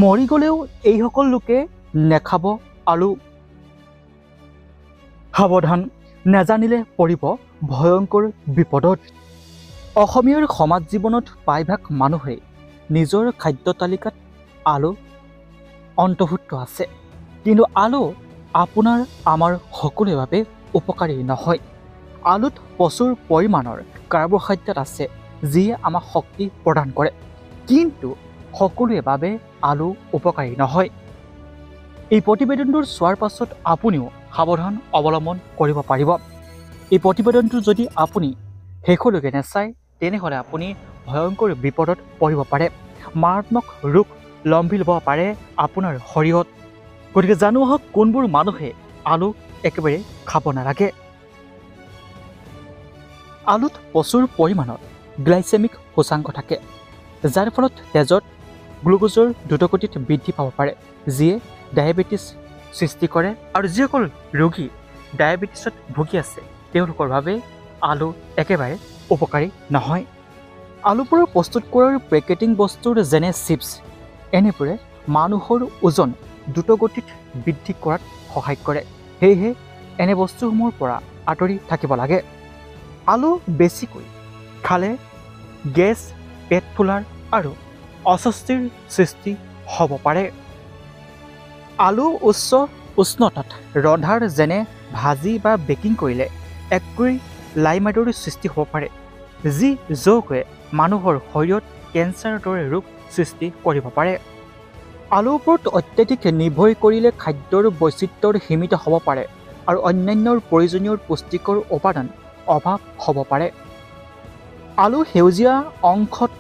মৰি গ'লেও এইসকল লোকে নেখাব আলু। সাৱধান, নাজানিলে পৰিব ভয়ংকৰ বিপদত। অসমীয়াৰ সমাজ জীৱনত প্ৰায়ভাগ মানুহেই নিজৰ খাদ্য তালিকাত আলু অন্তৰ্ভুক্ত আছে। কিন্তু আলু আপোনাৰ আমাৰ সকলোৰে বাবে উপকাৰী নহয়। আলুত প্ৰচুৰ পৰিমাণৰ কাৰ্বহাইড্ৰেট আছে, যিয়ে আমাক শক্তি প্ৰদান কৰে, কিন্তু সকলোৰে বাবে আলু উপকাৰী নহয়। এই প্ৰতিবেদনটোৰ চোৱাৰ পাছত আপুনিও সাৱধান অৱলম্বন কৰিব পাৰিব। এই প্ৰতিবেদনটো যদি আপুনি শেষলৈকে নাচায়, তেনেহ'লে আপুনি ভয়ংকৰ বিপদত পৰিব পাৰে, মাৰাত্মক ৰোগ লম্ভি ল'ব পাৰে আপোনাৰ শৰীৰত। গতিকে জানো আহক কোনবোৰ মানুহে আলু একেবাৰে খাব নালাগে। আলুত প্ৰচুৰ পৰিমাণত গ্লাইচেমিক সূচাংক থাকে, যাৰ ফলত তেজত গ্লুক'জৰ দ্ৰুতগতিত বৃদ্ধি পাব পাৰে, যিয়ে ডায়েবেটিছ সৃষ্টি কৰে। আৰু যিসকল ৰোগী ডায়েবেটিছত ভুগি আছে, তেওঁলোকৰ বাবে আলু একেবাৰে উপকাৰী নহয়। আলুৰ পৰা প্ৰস্তুত কৰাৰ পেকেটিং বস্তুৰ যেনে চিপছ, এনেবোৰে মানুহৰ ওজন দ্ৰুতগতিত বৃদ্ধি কৰাত সহায় কৰে। সেয়েহে এনে বস্তুসমূহৰ পৰা আঁতৰি থাকিব লাগে। আলু বেছিকৈ খালে গেছ, পেট ফুলাৰ আৰু অস্বস্তিৰ সৃষ্টি হ'ব পাৰে। আলু উচ্চ উষ্ণতাত ৰন্ধাৰ যেনে ভাজি বা বেকিং কৰিলে এক্ৰিলামাইডৰ সৃষ্টি হ'ব পাৰে, যি যৌগই মানুহৰ শৰীৰত কেঞ্চাৰৰ দৰে ৰোগ সৃষ্টি কৰিব পাৰে। আলুৰ ওপৰত অত্যাধিক নিৰ্ভৰ কৰিলে খাদ্যৰ বৈচিত্ৰ্যৰ সীমিত হ'ব পাৰে আৰু অন্যান্য প্ৰয়োজনীয় পুষ্টিকৰ উপাদান অভাৱ হ'ব পাৰে। আলু সেউজীয়া অংশত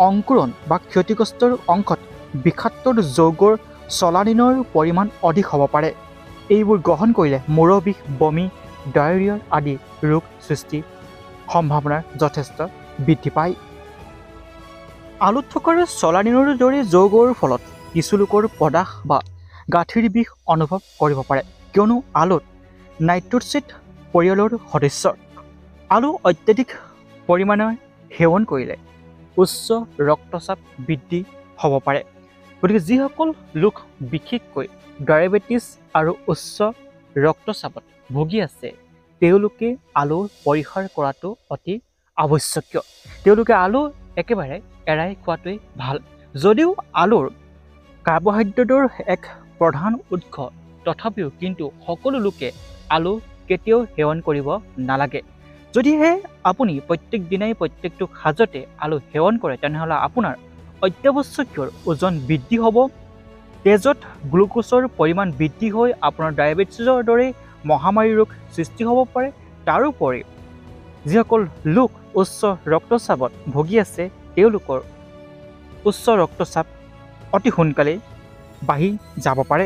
অংকুৰণ বা ক্ষতিগ্ৰস্ত অংশত বিষাক্ত যৌগৰ চলানিনৰ পৰিমাণ অধিক হ'ব পাৰে। এইবোৰ গ্ৰহণ কৰিলে মূৰৰ বিষ, বমি, ডায়েৰিয়া আদি ৰোগ সৃষ্টি সম্ভাৱনা যথেষ্ট বৃদ্ধি পায়। আলুত থকাৰ চলানিনৰ দৰে যৌগৰ ফলত কিছু লোকৰ প্ৰদাহ বা গাঁঠিৰ বিষ অনুভৱ কৰিব পাৰে, কিয়নো আলুত নাইট্ৰ'চেট পৰিয়ালৰ সদস্য। আলু অত্যাধিক পৰিমাণে সেৱন কৰিলে উচ্চ ৰক্তচাপ বৃদ্ধি হ'ব পাৰে। গতিকে যিসকল লোক বিশেষকৈ ডায়েবেটিছ আৰু উচ্চ ৰক্তচাপত ভুগি আছে, তেওঁলোকে আলু পৰিহাৰ কৰাটো অতি আৱশ্যকীয়। তেওঁলোকে আলু একেবাৰে এৰাই খোৱাটোৱেই ভাল। যদিও আলুৰ কাৰ্বহাইড্ৰেটৰ এক প্ৰধান উৎস, তথাপিও কিন্তু সকলো লোকে আলু কেতিয়াও সেৱন কৰিব নালাগে। যদিহে আপুনি প্ৰত্যেক দিনাই প্ৰত্যেকটো সাজতে আলু সেৱন কৰে, তেনেহ'লে আপোনাৰ অত্যাৱশ্যকীয় ওজন বৃদ্ধি হ'ব, তেজত গ্লুক'জৰ পৰিমাণ বৃদ্ধি হৈ আপোনাৰ ডায়েবেটিছৰ দৰে মহামাৰী ৰোগ সৃষ্টি হ'ব পাৰে। তাৰোপৰি যিসকল লোক উচ্চ ৰক্তচাপত ভুগি আছে, তেওঁলোকৰ উচ্চ ৰক্তচাপ অতি সোনকালেই বাঢ়ি যাব পাৰে।